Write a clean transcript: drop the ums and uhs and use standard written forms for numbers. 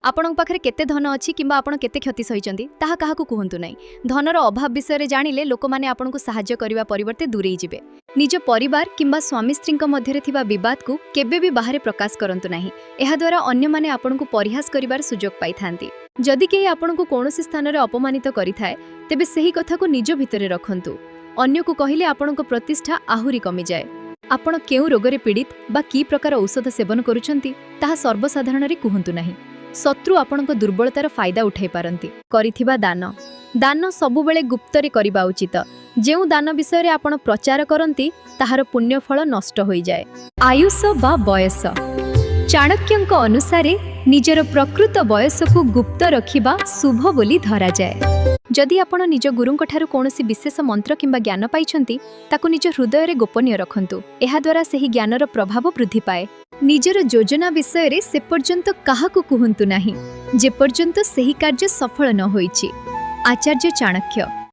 ଆପଣଙ୍କ ପାଖରେ କେତେ ଧନ ଅଛି କିମ୍ବା ଆପଣ କେତେ କ୍ଷତି ସହିଛନ୍ତି, ତାହା କାହାକୁ କୁହନ୍ତୁ ନାହିଁ। ଧନର ଅଭାବ ବିଷୟରେ ଜାଣିଲେ ଲୋକମାନେ ଆପଣଙ୍କୁ ସାହାଯ୍ୟ କରିବା ପରିବର୍ତ୍ତେ ଦୂରେଇ ଯିବେ। ନିଜ ପରିବାର କିମ୍ବା ସ୍ୱାମୀ ସ୍ତ୍ରୀଙ୍କ ମଧ୍ୟରେ ଥିବା ବିବାଦକୁ କେବେ ବି ବାହାରେ ପ୍ରକାଶ କରନ୍ତୁ ନାହିଁ। ଏହାଦ୍ୱାରା ଅନ୍ୟମାନେ ଆପଣଙ୍କୁ ପରିହାସ କରିବାର ସୁଯୋଗ ପାଇଥାନ୍ତି। ଯଦି କେହି ଆପଣଙ୍କୁ କୌଣସି ସ୍ଥାନରେ ଅପମାନିତ କରିଥାଏ, ତେବେ ସେହି କଥାକୁ ନିଜ ଭିତରେ ରଖନ୍ତୁ। ଅନ୍ୟକୁ କହିଲେ ଆପଣଙ୍କ ପ୍ରତିଷ୍ଠା ଆହୁରି କମିଯାଏ। ଆପଣ କେଉଁ ରୋଗରେ ପୀଡ଼ିତ ବା କି ପ୍ରକାର ଔଷଧ ସେବନ କରୁଛନ୍ତି, ତାହା ସର୍ବସାଧାରଣରେ କୁହନ୍ତୁ ନାହିଁ। ଶତ୍ରୁ ଆପଣଙ୍କ ଦୁର୍ବଳତାର ଫାଇଦା ଉଠାଇ ପାରନ୍ତି। କରିଥିବା ଦାନ ଦାନ ସବୁବେଳେ ଗୁପ୍ତରେ କରିବା ଉଚିତ। ଯେଉଁ ଦାନ ବିଷୟରେ ଆପଣ ପ୍ରଚାର କରନ୍ତି, ତାହାର ପୁଣ୍ୟଫଳ ନଷ୍ଟ ହୋଇଯାଏ। ଆୟୁଷ ବା ବୟସ। ଚାଣକ୍ୟଙ୍କ ଅନୁସାରେ ନିଜର ପ୍ରକୃତ ବୟସକୁ ଗୁପ୍ତ ରଖିବା ଶୁଭ ବୋଲି ଧରାଯାଏ। ଯଦି ଆପଣ ନିଜ ଗୁରୁଙ୍କଠାରୁ କୌଣସି ବିଶେଷ ମନ୍ତ୍ର କିମ୍ବା ଜ୍ଞାନ ପାଇଛନ୍ତି, ତାକୁ ନିଜ ହୃଦୟରେ ଗୋପନୀୟ ରଖନ୍ତୁ। ଏହାଦ୍ୱାରା ସେହି ଜ୍ଞାନର ପ୍ରଭାବ ବୃଦ୍ଧି ପାଏ। ନିଜର ଯୋଜନା ବିଷୟରେ ସେ ପର୍ଯ୍ୟନ୍ତ କାହାକୁ କୁହନ୍ତୁ ନାହିଁ, ଯେପର୍ଯ୍ୟନ୍ତ ସେହି କାର୍ଯ୍ୟ ସଫଳ ନ ହୋଇଛି। ଆଚାର୍ଯ୍ୟ ଚାଣକ୍ୟ।